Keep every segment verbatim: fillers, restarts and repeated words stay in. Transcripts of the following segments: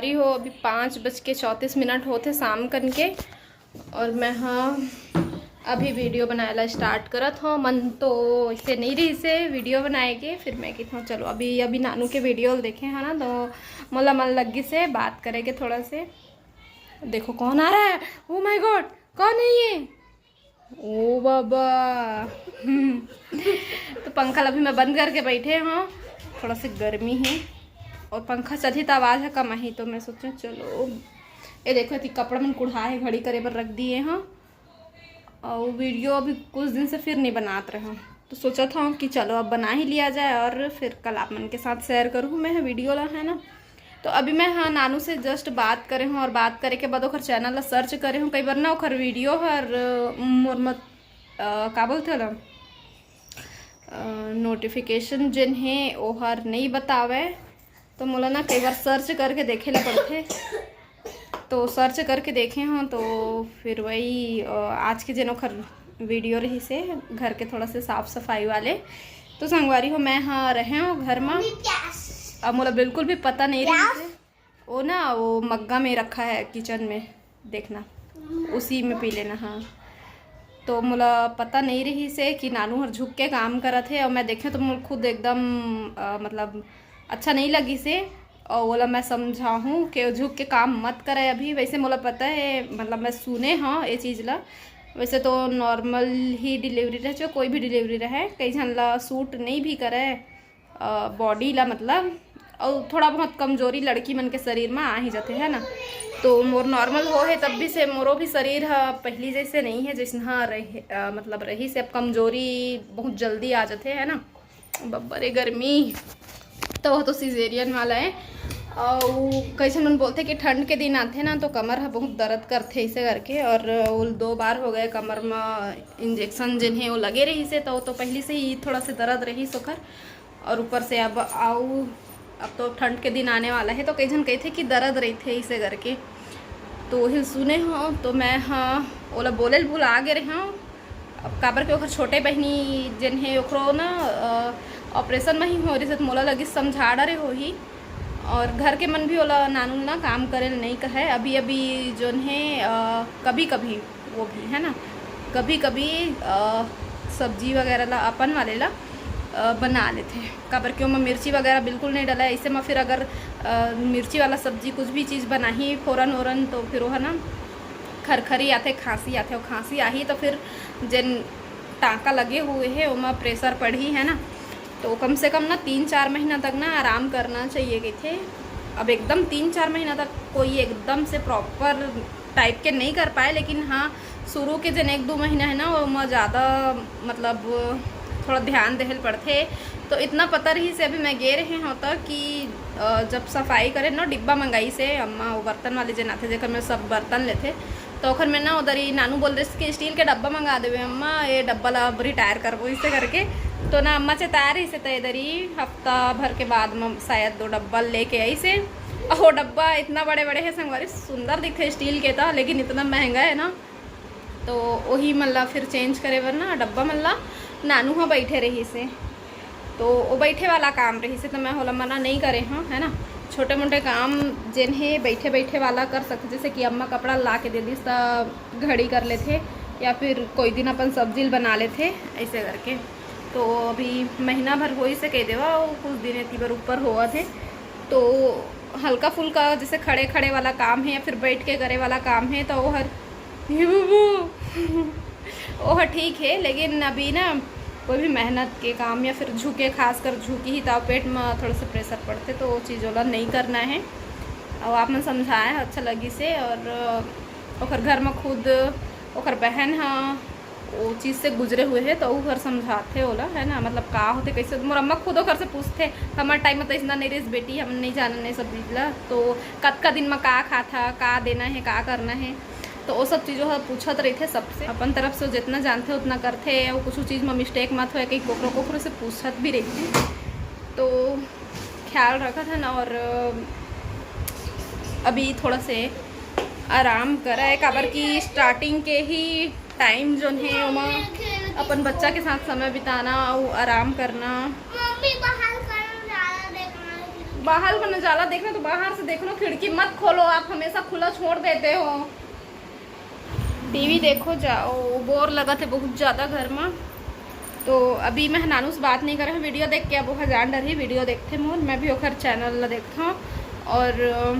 अरे हो, अभी पाँच बज के चौंतीस मिनट होथे शाम कन के, और मैं, हाँ, अभी वीडियो बनाए ला स्टार्ट करत हूँ। मन तो ऐसे नहीं रही से वीडियो बनाए के, फिर मैं कहती हूँ चलो अभी, अभी नानू के वीडियो देखे है ना, तो मोला मन लगी से बात करे के थोड़ा से। देखो कौन आ रहा है, ओ माय गॉड, कौन है ये? ओ बाबा। तो पंखा ला अभी मैं बंद करके बैठे हूँ, थोड़ा से गर्मी है, और पंखा चलही तो आवाज़ है कम आही, तो मैं सोचूँ चलो, ये देखो, एती कपड़ा मन कुढ़ा है, घड़ी करे बर रख दिए हूँ, और वीडियो अभी कुछ दिन से फिर नहीं बनात रहे, तो सोचा था कि चलो अब बना ही लिया जाए और फिर कल आप मन के साथ शेयर करूँ मैं वीडियो ला, है ना। तो अभी मैं, हाँ, नानू से जस्ट बात करे हूँ, और बात करे के बाद ओकर चैनल ला सर्च करे हूँ। कई बार ना ओकर वीडियो हर, अ, मोर मत, अ, का बोलथे ओला, नोटिफिकेशन जेन हे ओहर नहीं बतावे, तो मोला ना कई बार सर्च करके देखे ला पड़थे। तो सर्च करके देखे हूँ, तो फिर वही, अ, आज के जेन ओखर वीडियो रही से घर के थोड़ा से साफ सफाई वाले, तो संगवारी हो, मैं, हाँ, रहे हूँ घर में। अब मोला बिल्कुल भी पता नहीं रही से। वो ना, वो मग्गा में रखा है किचन में, देखना, उसी में पी लेना। हाँ, तो मोला पता नहीं रही से कि नानू हर झुक के काम करत हे, और मैं देखे तो मोला खुद एकदम, अ, मतलब, अच्छा नहीं लगी से। और ओला मैं समझाहूँ कि झुक के काम मत करे अभी। वैसे मोला पता है, मतलब, मैं सुने हाँ ये चीज़ ला। वैसे तो नॉर्मल ही डिलीवरी रहे, चाहे कोई भी डिलीवरी रहे, कई झन ला सूट नहीं भी करे, अ, बॉडी ला, मतलब, और थोड़ा बहुत कमजोरी लड़की मन के शरीर में आ ही जाते है ना। तो मोर नॉर्मल हो है, तब भी से मोरो भी शरीर ह पहली जैसे नहीं है, जैसन हाँ रहे, अ, मतलब, रही से अब कमजोरी बहुत जल्दी आ जाते है ना। बब्बर, ये गर्मी तो, वो तो सिजेरियन वाला है। और कैसे मन बोलते कि ठंड के दिन आते ना, तो कमर ह बहुत दर्द करथे, इसे करके। और वो दो बार हो गए कमर में इंजेक्शन जिन्हें वो लगे रही से, तो, तो पहली से ही थोड़ा से दर्द रही सोखर। और ऊपर से अब आऊ, अब तो ठंड के दिन आने वाला है, तो कई झन कहथे कि दर्द रहिथे इसे करके। तो वही सुने हो, तो मैं, हाँ, ओला बोले ल भुला गे रहे हूँ। अब काबर के ओखर छोटे बहिनी जेन हे, ओखरो ना, अ, ऑपरेशन में ही हो रही से, तो मोला लगिस समझा डरे होही। और घर के मन भी ओला, नानू ना काम करे ल नहीं कहे। अभी अभी जोन हे, अ, कभी कभी, वो भी है ना, कभी कभी, अ, सब्जी वगैरह ला, अपन वाले ला, अ, बना लेथे, काबर कि ओमा मिर्ची वगैरह बिल्कुल नहीं डला है। ऐसे में फिर अगर, अ, मिर्ची वाला सब्जी कुछ भी चीज़ बनाही, फोरन ओरन, तो फिर वो है ना, खरखरी आथे, खांसी आथे, और खांसी आही तो फिर जेन टांका लगे हुए है, ओमा प्रेशर पड़ही, है ना। तो कम से कम ना तीन चार महीना तक ना आराम करना चाहिए कहिथे। अब एकदम तीन चार महीना तक कोई एकदम से प्रॉपर टाइप के नहीं कर पाए, लेकिन हाँ, शुरू के जन एक दो महीना है ना, ओमा ज़्यादा, मतलब, थोड़ा ध्यान देहल पड़थे। तो इतना पता रही से अभी मैं गे रहे हों तो कि, अ, जब सफाई करे ना, डिब्बा मंगाई से अम्मा, वो बर्तन वाले जन आथे, जेकर में सब बर्तन लेथे, तो ओखर में ना उधर ही नानू बोल रहे कि स्टील के डब्बा मंगा देवे अम्मा, ये डब्बा ला अब रिटायर करबो, इसे करके। तो ना अम्मा चेताए रही से, तो इधर ही हफ्ता भर के बाद में शायद दो डब्बा लेके आई से। और वो डब्बा इतना बड़े बड़े है संगवारी, सुंदर दिखथे स्टील के था, लेकिन इतना महंगा है ना। तो वही मन ला फिर चेंज करे बर ना डब्बा मन ला नानू ह बैठे रही से, तो वो बैठे वाला काम रही से, तो मैं होला मना नहीं करे हूँ, है ना। छोटे मोटे काम जेन हे बैठे बैठे वाला कर सकते, जैसे कि अम्मा कपड़ा ला के दे दिस त घड़ी कर लेथे, या फिर कोई दिन अपन सब्जी ल बना लेथे, ऐसे करके। तो अभी महीना भर होई से कह देवा, वो कुछ दिन एती बर ऊपर होवत हे, तो हल्का फुल्का जैसे खड़े खड़े वाला काम है या फिर बैठ के करे वाला काम है, तो वो हर, ओह ठीक है, लेकिन अभी ना कोई भी मेहनत के काम या फिर झुके, खासकर झुकी ही, तो पेट में थोड़ा सा प्रेशर पड़ते, तो वो चीज़ वाला नहीं करना है। और आप मन समझाए, अच्छा लगी से। और ओकर घर में खुद ओकर बहन ह वो चीज़ से गुजरे हुए है, तो वो घर समझाथे ओला, है ना, मतलब का होते, कैसे। मोर अम्मा खुद ओकर से पूछथे, "हमार टाइम में तो ऐसा नहीं रहिस बेटी, हम नहीं जानन ये सब चीज़ ला, तो कतका दिन में का खाथा, का देना है, का करना है।" तो वो सब चीज़ वो ह पूछत रहिथे सबसे। अपन तरफ से जितना जानथे उतना करथे, वो कुछ चीज़ में मिस्टेक मत होए, कहीं कोकरो कोकरो से पूछत भी रहिथे। तो ख्याल रखत हन। और अभी थोड़ा से आराम करा है, काबर कि स्टार्टिंग के ही टाइम जोन है, ओमा अपन बच्चा के साथ समय बिताना और आराम करना। मम्मी बाहर करन जा रहा, देखना है। बाहर का नजारा देखना तो बाहर से देख लो, खिड़की मत खोलो, आप हमेशा खुला छोड़ देते हो। टीवी देखो जाओ, बोर लगत हे बहुत ज्यादा घर में। तो अभी मैं नानू से बात नहीं करे हूँ, वीडियो देख के अब वो जान डरही, वीडियो देखथे मोर, मैं भी ओकर चैनल ला देखता हूँ। और अ,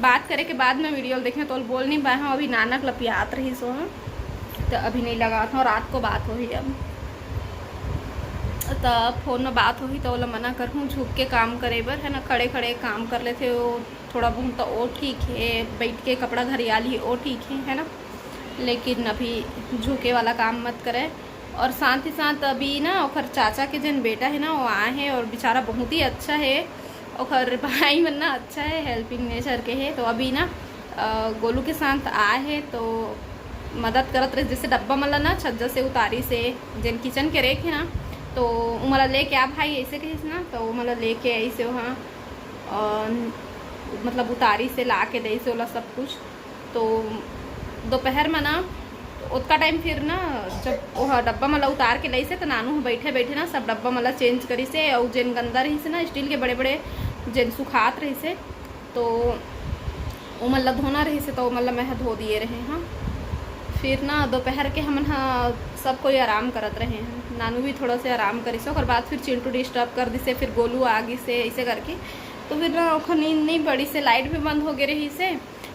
बात करे के बाद मैं वीडियो ला देखे तो बोल नहीं पाए हूँ, अभी नानक ला पियात रही सो हूँ, तो अभी नहीं लगात हूँ, रात को बात होही अब। त फोन में बात होही तो ओला मना करहूँ झुक के काम करे बर, है ना, खड़े खड़े काम कर लेथे वो, थोड़ा बहुत तो वो ठीक है, बैठ के कपड़ा घरिया ली वो ठीक है, है ना, लेकिन अभी झुके वाला काम मत करे। और साथ ही साथ अभी ना ओकर चाचा के जन बेटा है ना, वो आए हैं और बेचारा बहुत ही अच्छा है, ओकर भाई मन ना अच्छा है, हेल्पिंग नेचर के है। तो अभी ना अ, गोलू के साथ आए है तो मदद करत रहे, जैसे डब्बा मन ला ना छज्जा से उतारी से, जेन किचन के रैक है ना, तो वो मन ला लेके आ भाई ऐसे कहिस ना, तो वो मन ला लेके आई से वहाँ अ, मतलब उतारी से ला के दे से ओला सब कुछ। तो दोपहर में ना ओतका टाइम फिर ना जब वो डब्बा मन ला उतार के लइसे तो नानू ह बैठे बैठे ना सब डब्बा मन ला चेंज करिसे, अउ जेन गंदा रहिसे ना स्टील के बड़े बड़े जेन सुखात रहिसे तो ओमन ला धोना रहिसे तो ओमन ला मैं ह धो दिए रहे हाँ। फिर ना दोपहर के हमन ह सब कोई आराम करत रहे हैं, नानू भी थोड़ा से आराम करिसे, ओकर बाद फिर चिंटू डिस्टर्ब कर दिसे, फिर गोलू आ गिसे ऐसे करके। तो फिर ना ओखर नींद नहीं पड़ी से, लाइट भी बंद हो गए रही से।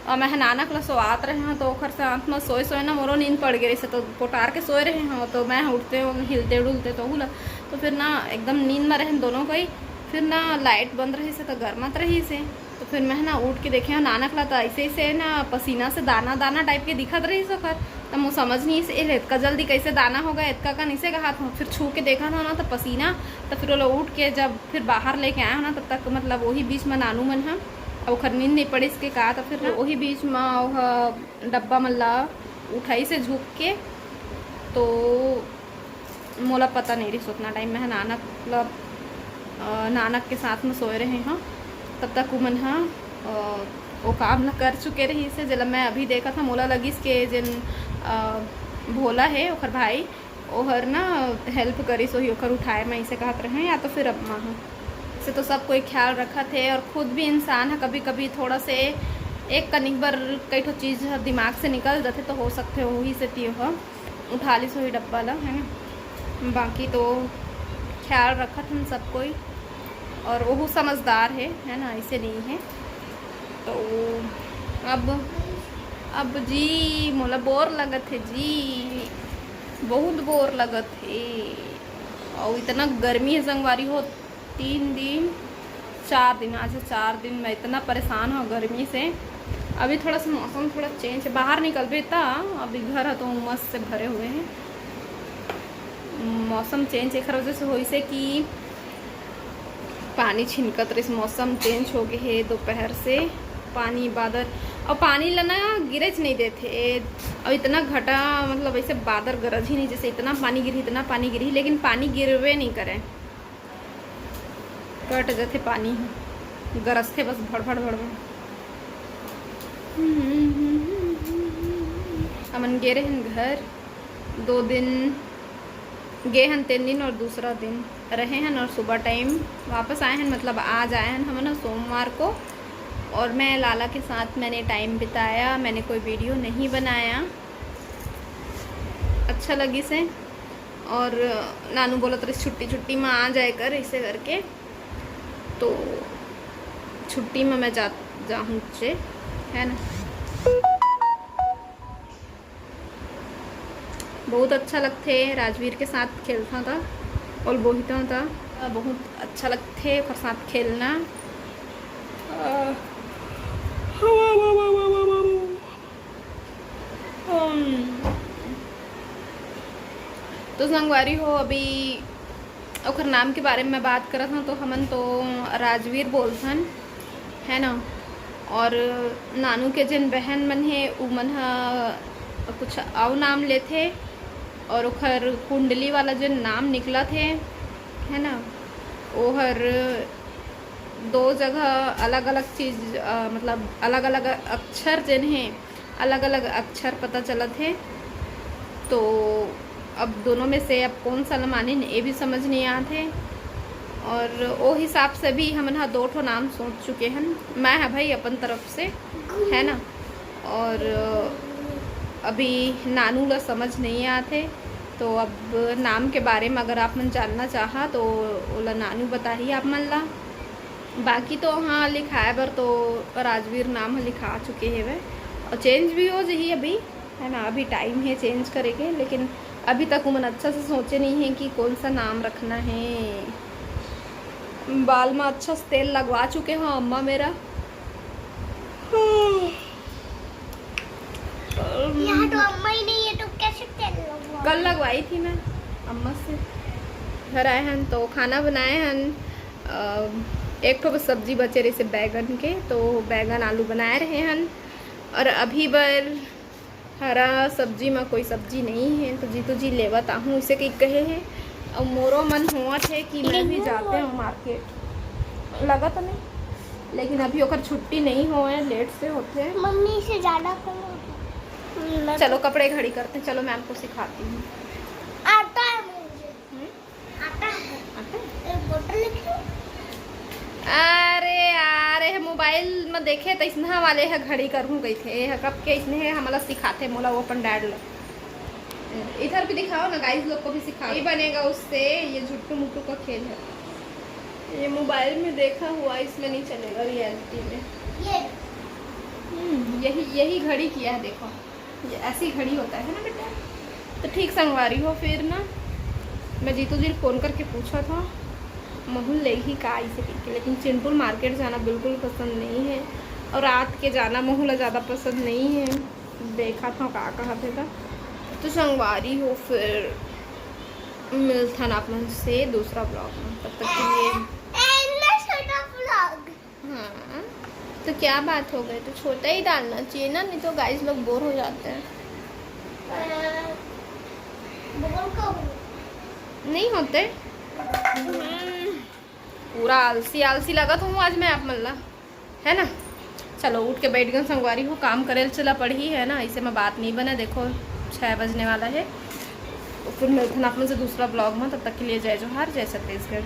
और मैं ह नानक ला सोआत रहे हूँ तो ओखर साथ में सोए सोए ना मोरो नींद पड़ गए रही से, तो पोटार के सोए रहे हूँ तो मैं उठते हिलते डुलते तो हुला। तो फिर ना एकदम नींद में रहन दोनों कोई। फिर ना लाइट बंद रही से तो गरमत रही से। तो फिर मैं ना उठ के देखे हूँ नानक ला तो ऐसे ऐसे ना पसीना से दाना दाना टाइप के दिखत रही से ओकर। तो मुझे समझ नहीं से एले इतका जल्दी कैसे दाना हो गया, इतका का नहीं से कहा था। फिर छू के देखा था ना तो पसीना। तो फिर वो लोग उठ के जब फिर बाहर लेके आए हो ना तब तक मतलब वही बीच में नानू मन ह अब ओखर नींद नहीं पड़िस के का, तो फिर वही बीच में ओह डब्बा मन ला उठाई से झुक के। तो मोला पता नहीं रहिस उतना टाइम मैं ह नानक ला अ, नानक के साथ में सोए रहे हूँ। तब तक उमन ह अ, वो काम ला कर चुके रही से, जेला मैं अभी देखा था मोला लगिस के जेन अ, भोला है ओखर भाई, ओहर ना हेल्प करिस होही ओकर उठाए में, ऐसे कहत रहे, या तो फिर अम्मा ह। से तो सब कोई ख्याल रखत है और खुद भी इंसान है कभी कभी थोड़ा से एक कनिक बार कई ठो चीज ह दिमाग से निकल जाथे तो हो सकथे वही से तियो ह उठा लिस होही डब्बा ला, है ना। बाकी तो ख्याल रखत हम सब कोई और वहू समझदार है, है ना, ऐसे नहीं है। तो अब अब जी मोला बोर लगत है जी, बहुत बोर लगत है। और इतना गर्मी है संगवारी हो, तीन दिन चार दिन, आज चार दिन मैं इतना परेशान हूँ गर्मी से। अभी थोड़ा सा मौसम थोड़ा चेंज है, बाहर निकलबे त अभी घर है तो उमस से भरे हुए हैं। मौसम चेंज एक वजह से होइसे कि पानी छिनकत रहिस, मौसम चेंज हो गए है दोपहर से। पानी बादर और पानी ला ना गिरेच नहीं देथे। और इतना घटा मतलब ऐसे बादर गरज ही नहीं, जैसे इतना पानी गिरी इतना पानी गिरी, लेकिन पानी गिरवे नहीं करे, कट जाथे पानी ह, गरजथे बस भड़ भड़ भड़ भड़। हमन गे रहन घर, दो दिन गे हन, तीन दिन और दूसरा दिन रहे हन और सुबह टाइम वापस आए हन, मतलब आज आए हन हमन ह सोमवार को। और मैं लाला के साथ मैंने टाइम बिताया, मैंने कोई वीडियो नहीं बनाया, अच्छा लगी से। और नानू बोलत रहिस छुट्टी छुट्टी में आ जाए कर ऐसे करके, तो छुट्टी में मैं जा जाहूँ चे, है ना। बहुत अच्छा लगथे राजवीर के साथ खेलता था और बोहिता था, बहुत अच्छा लगथे ओकर साथ खेलना। तो संगवारी हो, अभी ओकर नाम के बारे में बात करत हूँ तो हमन तो राजवीर बोलथन, है ना। और नानू के जन बहन मन हे, उमन ह कुछ अउ नाम लेथे। और ओखर कुंडली वाला जन नाम निकलत हे, है ना, ओहर दो जगह अलग अलग चीज, मतलब अलग अलग अक्षर जन हे, अलग अलग अक्षर पता चलत हे। तो अब दोनों में से अब कौन सा ल मानिन, ये भी समझ नहीं आत हे। और ओ हिसाब से भी हमन ह दो ठो नाम सोच चुके हन। मैं ह भाई अपन तरफ से, है ना, और अभी नानू ला समझ नहीं आत हे, तो अब नाम के बारे में अगर आप मन जानना चाहा तो ओला नानू बताही आप मन ला। बाकी तो हाँ, लिखाए बर तो राजवीर नाम ह लिखा चुके हेवय और चेंज भी हो जही अभी, है ना, अभी टाइम है चेंज करे के, लेकिन अभी तक उमन अच्छा से सोचे नहीं है कि कौन सा नाम रखना है। बाल में अच्छा से तेल लगवा चुके हो अम्मा मेरा। यहाँ तो अम्मा ही नहीं है तो कैसे तेल लगवा? कल लगवाई थी मैं अम्मा से। घर आए हन तो खाना बनाए हन। अ, एक ठो बस सब्जी बचे रहिसे बैगन के, तो बैगन आलू बनाए रहे हन। और अभी बर हरा सब्जी में कोई सब्जी नहीं है, तो जीतू जी लेवत आहूँ इसे कही कहे है। और मोरो मन होवत है कि मैं भी जाते हूँ मार्केट, लगत नहीं, लेकिन अभी ओकर छुट्टी नहीं होए, लेट से होते हैं। मम्मी से ज्यादा करो। चलो कपड़े घड़ी करते हैं, चलो मैम को सिखाती हूँ। आता है मुझे, हम्म? आता है। आता है? एक बोतल लेके आओ। अरे यार, ये मोबाइल में देखे तो इसना वाले है घड़ी करहूँ कही थे, ये कब के इसने है हमला सिखाते, मोला वो अपन डैड ला। इधर भी दिखाओ ना गाइस, लोग को भी सिखाओ। ये बनेगा उससे, ये झुट्टू मुट्टू का खेल है। ये मोबाइल में देखा हुआ इसमें नहीं चलेगा रियलिटी में। ये हम्म, यही यही घड़ी किया है, देखो ये ऐसी घड़ी होता है ना बेटा। तो ठीक संगवारी हो, फिर ना मैं जीतू जी फोन करके पूछा था महू लेही का इसे करके, लेकिन चिंटू मार्केट जाना बिल्कुल पसंद नहीं है और रात के जाना महू ला ज़्यादा पसंद नहीं है। देखा था का कहा थे था। तो संगवारी हो, फिर मिलथन आप मन से दूसरा ब्लॉग में, तब तक के लिए इतना छोटा vlog। हाँ, तो क्या बात हो गई, तो छोटा ही डालना चाहिए ना, नहीं तो गाइस लोग बोर हो जाते हैं। बोल को नहीं होते। हम्म, पूरा आलसी आलसी लगत हूँ आज मैं आप मन ला, है ना। चलो उठ के बैठ गए संगवारी हो, काम करे चला पड़ही, है ना, इसे में बात नहीं बना। देखो छः बजने वाला है, तो फिर मिलथन आप मन से दूसरा ब्लॉग में। तब तक के लिए जय जोहार, जय छत्तीसगढ़।